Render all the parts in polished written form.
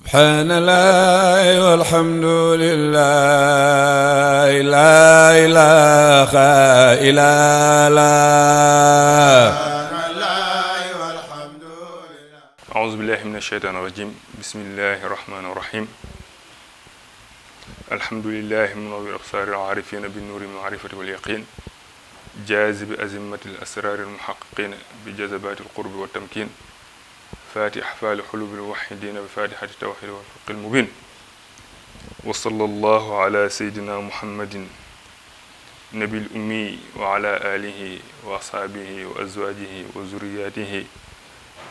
subhanallah walhamdulillah la ilaha illallah a'uuzu billahi mina shaytaani rajiim bismillahi rahmaani rahiim alhamdulillahi munawwir absaari al-aarifiina bi nuuri al-maarifati wal yaqiin jaazibi azimati al-asraari al-muhaqqiqiina bi jazabaati al-qurbi wa tamkiin faati ahfaali xulubi al-muwahhidiina bi faatihati tawhiid wal fiqhi al-mubiin wa sallallahu ala sayyidina muhammadin nabil ummi wa ala aalihi wa ashaabihi wa azwaajihi wa zurriyaatihi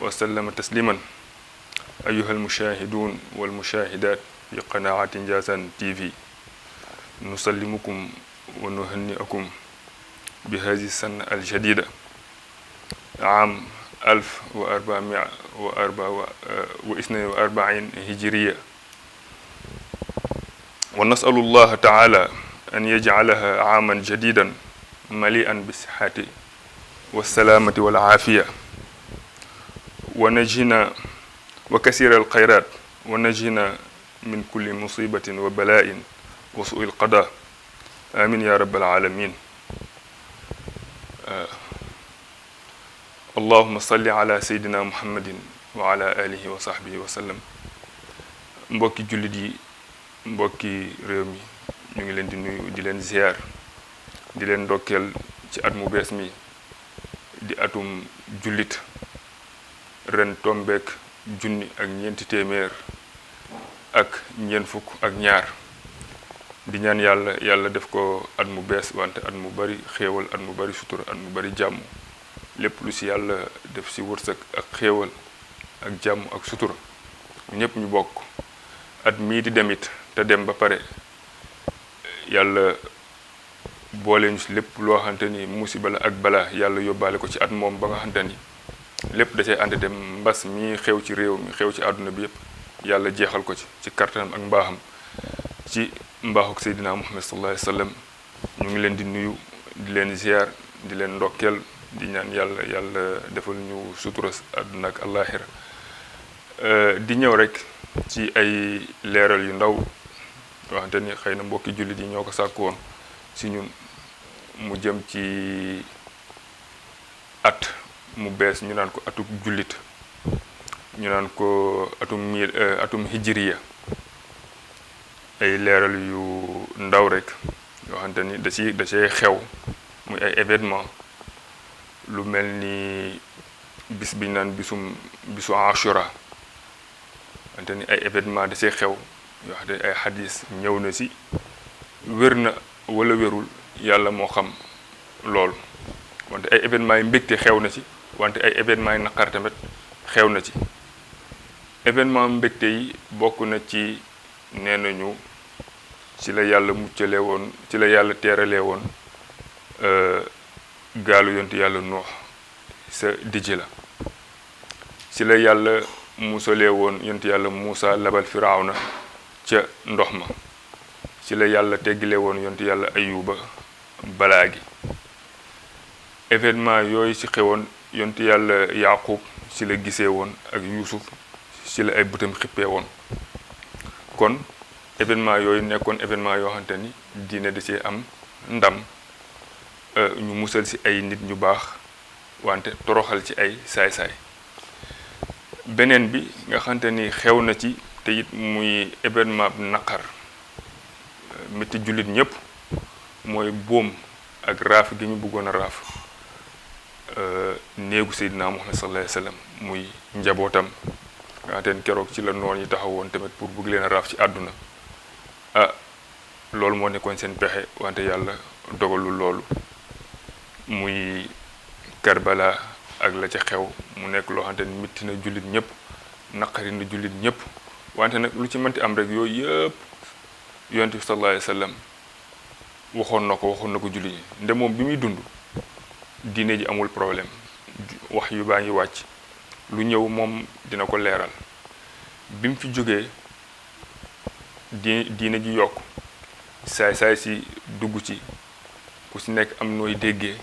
wa sallama tasliman ayyuha almushaahiduun walmushaahidaat fi qanaati Ndiassane TV nusallimukum wa nuhanni'ukum bi haadihi sanna aljadida aam 1442 hijriya wa nasalu llaha taala an yajcalaha aaman jadidan mali'an bisihhati wassalaamati wal aafiya wa najina wa kasira alxayrat wa najina min kulli musibatin wa bala'in wa su'i alqada amin ya rabbal alamin allahuma salli ala sayyidina muhammadin wa ala alihi wa sahbihi wa sallam. mbokki jullit yi, mbokki réew mi, ñu ngi leen di nuyu di leen ziyaar di leen ndokkeel ci at mu bees mi di atum jullit ren tombeek junni ak ñeenti téeméer ak ñeent fukk ak ñaar di ñaan yàlla def ko at mu bees wante at mu bari xéewal at mu bari sutura at mu bari jàmm lépp lu ci yàlla def ci wërsëg ak xéewal ak jàmm ak sutura ñépp ñu bokk at mii di demit te dem ba pare yàlla boole ñu ci lépp loo xamante ni musiba la ak balaa yàlla yóbbaale ko ci at moom ba nga xamante ni lépp da cay ànd dem mbas mi xew ci réew mi xew ci àdduna bi yépp yàlla jeexal ko ci kartanam ak mbaaxam ci mbaaxuk Seydina Muhammad sallallahu alayhi wa sallam. ñu ngi leen di nuyu di leen ziar di leen ndokkeel di ñaan yàlla defal ñu sutura àdduna ak àllaaxira di ñëw rek ci ay leeral yu ndaw waxante ni xëy na mbokki jullit yi ñoo ko sàkku woon ci ñun mu jëm ci at mu bees ñu naan ko atum jullit ñu naan ko atum hijriya ay leeral yu ndaw rek yoo xamante ni da cee xew muy ay événement lu mel ni bis bi ñu naan bisu Ashura xamante ni ay événement da cee xew yoo xam ne ay xadis ñëw na ci wér na wala wérul yàlla moo xam loolu wante ay événement yi mbégte xew na ci wante ay événement yi naqar tamit xew na ci. événement mbégte yi bokk na ci nee nañu ci la yàlla muccale woon ci la yàlla teeralee woon gaalu yontu yàlla Nuux sa dijji la ci la yàlla musalee woon yontu yàlla Muusa labal Firawna ca ndox ma ci la yàlla teggilee woon yontu yàlla Ayuba balaa gi. événement yooyu ci xewoon yontu yàlla Yaaqub ci la gisee woon ak Yuusuf ci la ay bëtam xippee woon. kon événement yooyu nekkoon événement yoo xamante ni diine da cee am ndam ñu musal ci ay nit ñu baax wante toroxal ci ay saay-saay. beneen bi nga xamante ni xew na ci te it muy événement bu naqar métti jullit ñépp mooy boom ak raaf gi ñu bëggoon a raaf néegu Seydina Muhammad sallallahu alayhi wa sallam muy njabootam nga xamante ni keroog ci la noon yi taxawoon tamit pour bëgg leen a raaf ci àdduna loolu moo nekkoon seen pexe wante yàlla dogalul loolu muy Karbala ak la ca xew mu nekk loo xamante ni mitti na jullit ñëpp naqari na jullit ñëpp wante nag lu ci mënti am rek yooyu yëpp yonent bi sallallahu alayhi wa sallam waxoon na ko jullit ñi nde moom bi muy dund diine ji amul problème wax yu baa ngi wàcc lu ñëw moom dina ko leeral. bi mu fi jógee diine ji yokk saay si dugg ci ku ci nekk am nooy déggee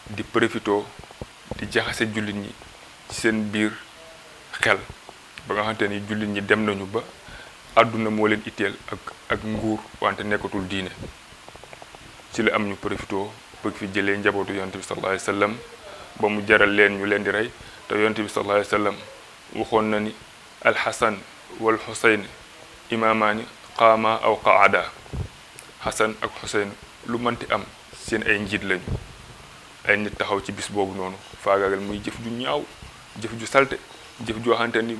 di profitoo di jaxase jullit ñi ci seen biir xel ba nga xamante ni jullit ñi dem nañu ba àdduna moo leen itteel ak nguur wante nekkatul diine. ci la am ñu profitoo bëgg fi jëlee njabootu yonent bi sallallahu alayhi wasallam ba mu jaral leen ñu leen di rey te yonent bi sallallahu alayhi wasallam waxoon na ni alxasan wal xusayn imaamaani qaama aw qaada. xasan ak xusayn lu mënti am seen ay njiit lañu. ay nit taxaw ci bis boobu noonu faagaagal muy jëf ju ñaaw, jëf ju salte, jëf joo xamante ni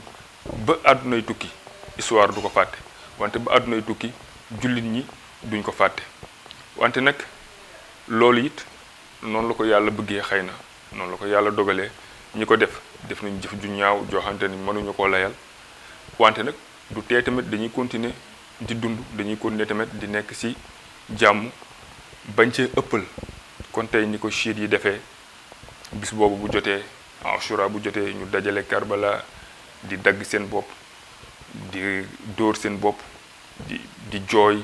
ba àddunay tukki histoire du ko fàtte, wante ba àddunay tukki jullit ñi duñ ko fàtte. wante nag loolu it noonu la ko yàlla bëggee, xëy na noonu la ko yàlla dogalee. ñi ko def nañ jëf ju ñaaw joo xamante ni mënuñu koo layal, wante nag du tee tamit dañuy continuer di dund, dañuy continuer tamit di nekk ci jàmm, bañ cee ëppal. kon tey ni ko chiite yi defee bis boobu bu jotee, Ashura bu jotee, ñu dajale Karbala di dagg seen bopp, di dóor seen bopp, di jooy,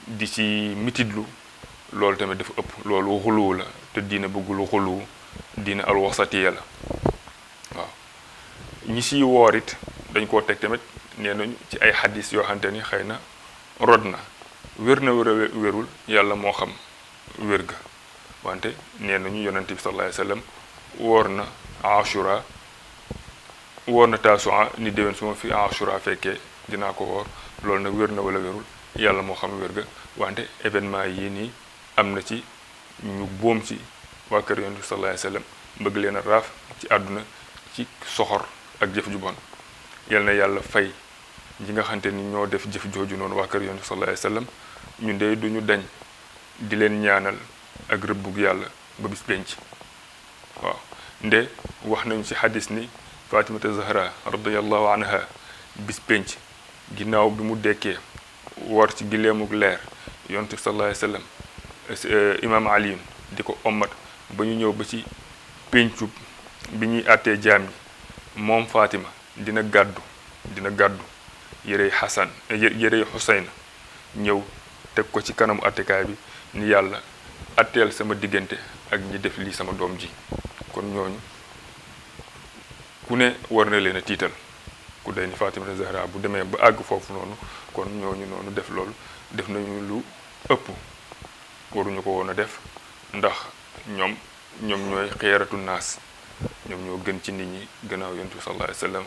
di ci mitidlu, loolu tamit dafa ëpp. loolu xuluwu la, te diina bëggul xuluwu, diina alwasatiya la. waaw ñi siy woor it dañ koo teg tamit nee nañu ci ay xadis yoo xamante ni xëy na rod na wér wérul yàlla moo xam wér ga, wante nee nañu yonent bi sallallahu alayhi wasallam woor na Ashura, woor na Tasua ni déwén su ma fi Ashura fekkee dinaa ko woor. loolu nag wér na wala wérul yàlla moo xam wér ga, wante événement yii nii am na ci ñu boom ci waa kër yonent bi sallallahu alayhi wasallam bëgg leen a raaf ci àdduna ci soxor ak jëf ju bon. yal na yàlla fay ñi nga xamante ni ñoo def jëf jooju noonu waa kër yonent bi sallallahu alayhi wasallam. ñun de duñu dañ di leen ñaanal ak rëbbug yàlla ba bis penc. waaw nde wax nañu ci xadis ni Fatimata Zahra radiyallahu anha bis penc ginnaaw bi mu dekkee war ci gileemug leer yonent bi sallallahu alayhi wasallam imam Ali di ko ommat ba ñu ñëw ba ci pencu bi ñuy àttee jaam yi, moom Fatima dina gàddu yërey Xasan yërey Xuseyn ñëw teg ko ci kanamu attekaay bi ni yàlla atteel sama diggante ak ñi def lii sama doom ji. kon ñooñu ku ne war na leen a tiital, ku day ni Fatima Zahra bu demee ba àgg foofu noonu, kon ñooñu noonu def loolu def nañu lu ëpp, waruñu ko woon a def, ndax ñoom ñooy xeeratu naas, ñoom ñoo gën ci nit ñi gannaaw yonent bi sallallahu alayhi wasallam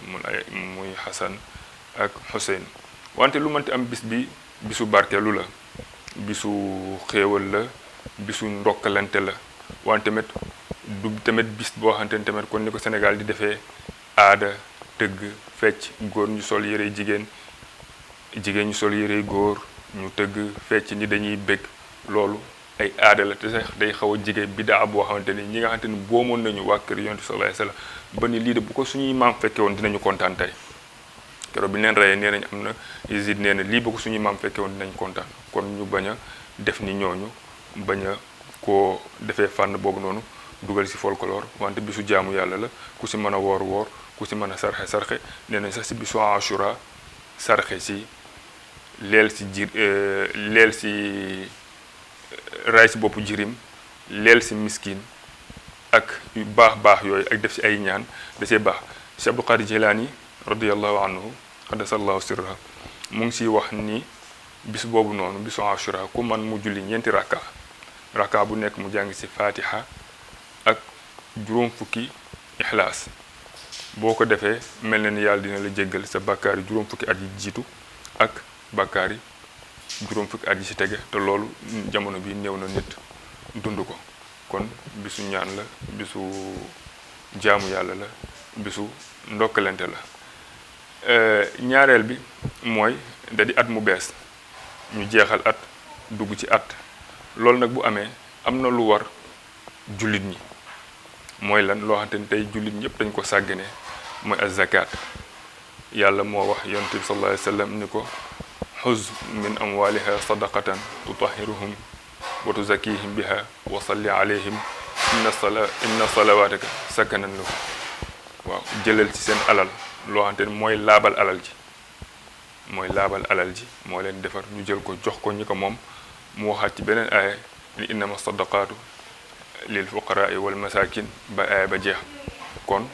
muy Xasan ak Xuseyn. wante lu mënti am bis bi bisu barkeelu la, bisu xéewal la, bisu ndokkalante la, wante tamit bis boo xamante ni tamit kon ni ko Sénégal di defee aada, tëgg, fecc, góor ñu sol yërey jigéen ñu sol yërey góor, ñu tëgg, fecc ni dañuy bëgg. loolu ay aada la, te sax day xaw a jige bidaa boo xamante ni ñi nga xamante ni boomoon nañu waa kër yonent bi sallallahu alayhi wasallam ba ni lii de bu ko suñuy maam fekke woon dinañu kontaan tey. keroog bi ñu leen reyee nee nañ am na Yazid nee na lii bu ko suñuy maam fekke woon dinañ kontaan. kon ñu bañ a def ni ñooñu, bañ a koo defee fànn boobu noonu dugal ci folklore, wante bisu jaamu yàlla la. ku ci mën a woor ku ci mën a sarxe nee nañ sax ci bisu Ashura sarxe ci leel ci raay ci boppu jirim, leel ci miskin ak yu baax yooyu, ak def ci ay ñaan da cee baax. Cheikh Abdul Qadir Jilani radiyallahu anhu qaddasallahu sirra mu ngi ciy wax ni bis boobu noonu bisu Ashura ku man mu julli ñeenti rakka bu nekk mu jàng ci Fatiha ak juróom fukki ixlaas. boo ko defee mel na ni yàlla dina la jéggal sa bàkkaar yi juróom fukki at yi jiitu ak bàkkaar yi juróom fukki at yi ci tege, te loolu jamono bi néew na nit dund ko. kon bisu ñaan la, bisu jaamu yàlla la, bisu ndokkalante la. ñaareel bi mooy da di at mu bees, ñu jeexal at dugg ci at. loolu nag bu amee am na lu war jullit ñi, mooy lan loo xamante ni tey jullit ñëpp dañ ko sàggane, mooy az-zakat. yàlla moo wax yonent bi sallallahu alayhi wasallam ni ko xuz min amwaliha sadaqatan tutahhiruhum wa tuzakkihim biha wa salli alayhim inna salawataka sakanan lahum. waaw jëlal ci seen alal loo xamante ni mooy laabal alal ji, moo leen defar, ñu jël ko jox ko ñi ko moom. mu waxaat ci beneen aaya ni innama sadaqaatu lil fuqaraai wal masakin ba aaya ba jeex. kon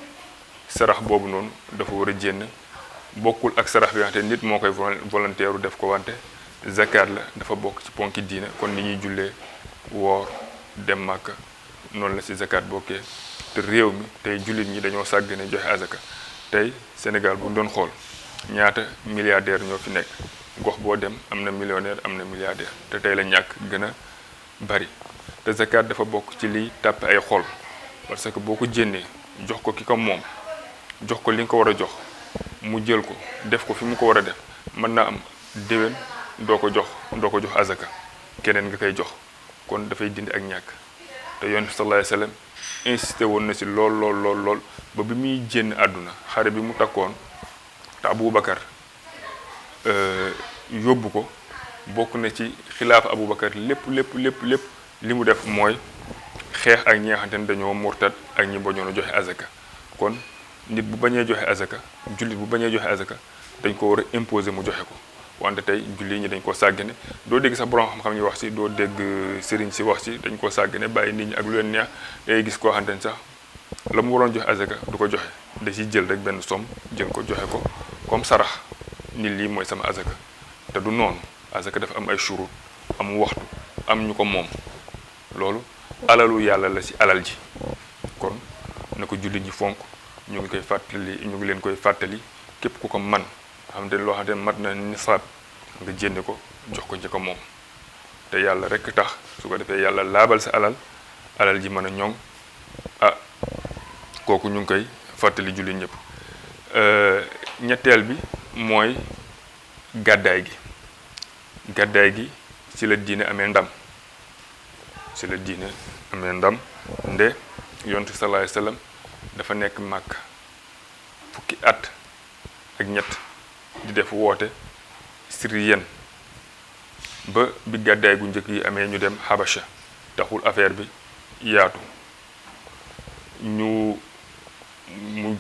sarax boobu noonu dafa war a jénn bokkul ak sarax bi nga xamante nit moo koy volontaire def ko, wante zakat la dafa bokk ci ponki diine. kon ni ñuy jullee woor dem Màkka noonu la ci zakat bokkee. te réew mi tey jullit ñi dañoo sàggane joxe azaka. tey Sénégal bu ñu doon xool ñaata milliardaire ñoo fi nekk, gox boo dem am na millionnaire am na milliardaire, te tey la ñàkk gën a bari. te zakat dafa bokk ci liy tàppe ay xol, parce que boo ko jénnee jox ko ki ko moom, jox ko li nga ko war a jox, mu jël ko def ko fi mu ko war a def, mën naa am déwén doo ko jox azaka, keneen nga koy jox. kon dafay dindi ak ñàkk. te yonent bi sallallahu alayhi wasallam insisté woon na si lool ba bi muy jénn àdduna xare bi mu takkoon te Aboubacar yóbbu ko, bokk na ci xilaafa Aboubacar lépp li mu def mooy xeex ak ñi nga xamante ne dañoo murtad ak ñi bañoon a joxe azaka. kon nit bu bañee joxe azaka, jullit bu bañee joxe azaka, dañ ko war a imposer mu joxe ko. wante tey jullit ñi dañ ko sàggane, doo dégg sax borom xam-xam ñi wax ci, doo dégg sëriñ si wax ci, dañ ko sàggane bàyyi nit ñi ak lu leen neex. day gis koo xamante ne sax la mu waroon joxe azaka du ko joxe, da ciy jël rek benn somme jël ko joxe ko comme sarax, ni lii mooy sama azaka. te du noonu, azaka dafa am ay shurut, am waxtu, am ñu ko moom. loolu alalu yàlla la ci alal ji. kon na ko jullit ñi fonk, ñu ngi leen koy fàttali képp ku ko man, xam te loo xam te mat na nisaab nga jénne ko jox ko ci ko moom, te yàlla rek tax. su ko defee yàlla laabal sa alal ji mën a ñoŋ. kooku ñu ngi koy fàttali jullit ñëpp. ñetteel bi mooy gàddaay gi ci la diine amee ndam. nde yonent sallallahu alayhi wasallam dafa nekk Màkka fukki at ak ñett di def woote sirriyen ba bi gàddaay gu njëkk yi amee ñu dem Habasha, taxul affaire bi yaatu. mu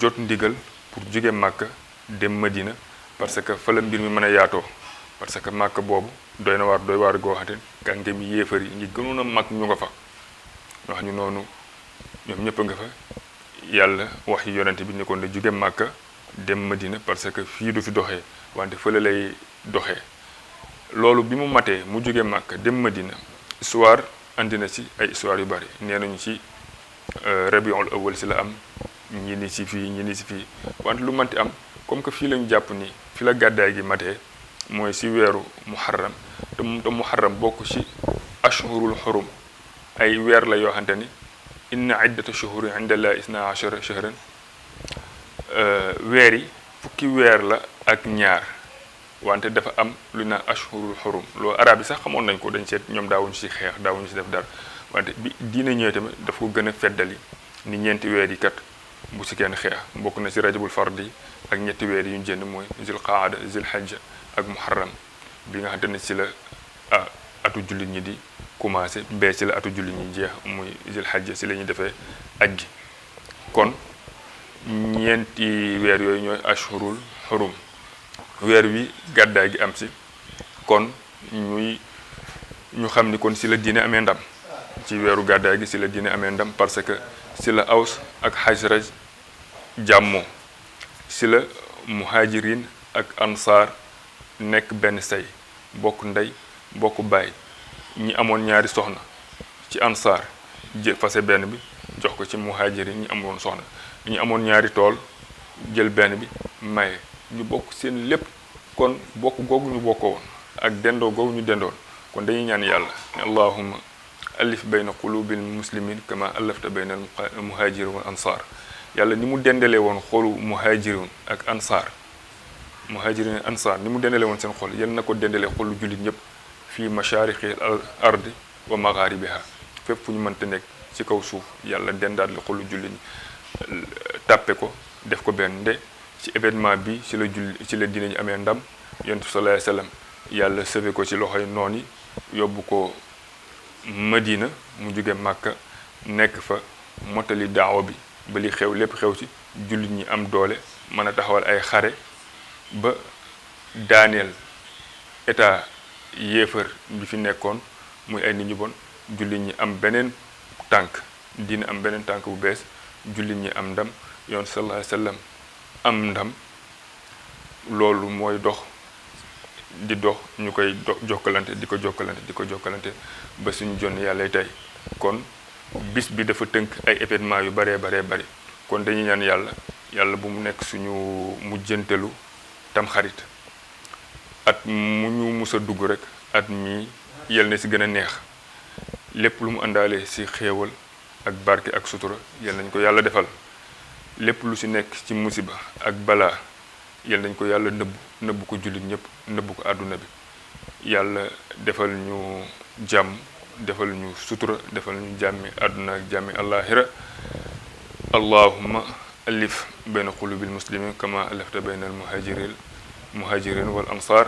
jot ndigal pour jóge Màkka dem Madina, parce que fa la mbir mi mën a yaatoo. parce que Màkka boobu doy waar goo xamante kànge mi yéefar yi ñi gënoon a mag ñu nga fa, wax ñu noonu ñoom ñëpp nga fa. yàlla wax yi yonente bi nekkoon ne jóge Màkka dem Madina, parce que fii du fi doxee wante fële lay doxee. loolu bi mu matee mu jóge Màkka dem Madina, histoire andi na ci ay histoire yu bari. nee nañu ci Rabiul Awwal si la am, ñi ni ci fii wante lu manti am, comme que fii lañu jàpp ni fi la gàddaay gi matee, mooy ci weeru muharram. te muharram bokk ci ashhurul xurum, ay weer la yoo xamante ni inna iddata shuhuri indallahi isna ashara shahran. weer yi fukki weer la ak ñaar, wante dafa am lu naan ashhurul xurum. loolu arab yi sax xamoon nañ ko, dañ seet ñoom daawuñu ci xeex, daawuñu ci def dara. wante bi diina ñëwee tamit dafa ko gën a feddali ni ñeenti weer yi kat bu ci kenn xeex. bokk na ci rajabul fardi ak ñetti weer yi ñu jënd mooy zil qaada, zil hajja ak muharram, bi nga xamante ne ci la atu jullit ñi di commencé, mbee ci la atu jullit ñi jeex, muy zil hajja ci la ñuy defee aj gi. kon ñeenti weer yooyu ñooy ashhurul xurum. weer wi gàddaay gi am ci, kon ñu xam ni kon ci la diine amee ndam. ci weeru gàddaay gi ci la diine amee ndam, parce que ci la Aws ak Xasraj jàmmoo, ci la muhajirin ak ansaar nekk benn say, bokk ndey bokk baay. ñi amoon ñaari soxna ci ansaar fase benn bi jox ko ci muhajirin ñi amoon soxna. ñi amoon ñaari tool jël benn bi maye. ñu bokk seen lépp. kon bokk googu ñu bokkoo woon ak dendoo googu ñu dendoon, kon dañuy ñaan yàlla ne allahumma alif bayna qulubil muslimin kama allafta bayna al muhajirin wal ansaar. yàlla ni mu dendalee woon xolu muhajirin ak ansaar ni mu dendalee woon seen xol, yal na ko dendalee xolu jullit ñëpp fii mashaariqi al ardi wa magharibiha. fépp fu ñu mënta nekk ci kaw suuf, yàlla dendaat la xolu jullit ñi, tàppe ko def ko benn. nde ci événement bi ci la diine ñi amee ndam. yonent bi sallallahu alayhi wasallam yàlla sëfe ko ci loxoy noon yi, yóbbu ko Madina, mu jóge Màkka nekk fa motali daawa bi ba li xew lépp xew ci. jullit ñi am doole, mën a taxawal ay xare ba daaneel état yéefar bi fi nekkoon, muy ay nit ñu bon. jullit ñi am beneen tànk, diine am beneen tànk bu bees, jullit ñi am ndam. yoon sallallahu alayhi wasallam am ndam, loolu mooy dox di dox ñu koy jokkalante di ko jokkalante ba suñu jonn yàlla tey. kon bis bi dafa tënk ay événements yu baree bari kon dañuy ñaan yàlla bu mu nekk suñu mujjantelu tamxarit at mu ñu musa dugg rek at mi yal na si gën a neex lépp lu mu àndaale si xéewal ak barke ak sutura yal nañ ko yàlla defal lépp lu si nekk ci musiba ak balaa yal nañ ko yàlla nëbb ko jullit ñëpp nëbb ko àdduna bi yàlla defal ñu jàmm defal ñu sutura defal ñu jàmmi àdduna ak jàmmi àllaaxira allahumma alif bayna qulubil muslimin kama alafta bayna al muhajirin wal ansar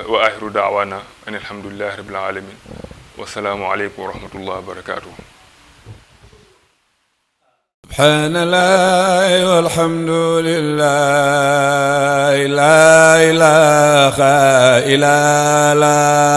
wa axiru daawana an alhamdulillahi rabbil alamin wasalaamu aleykum wa rahmatullahi wa barakatuh. subhaanallahi walhamdulillahi la ilaha illallah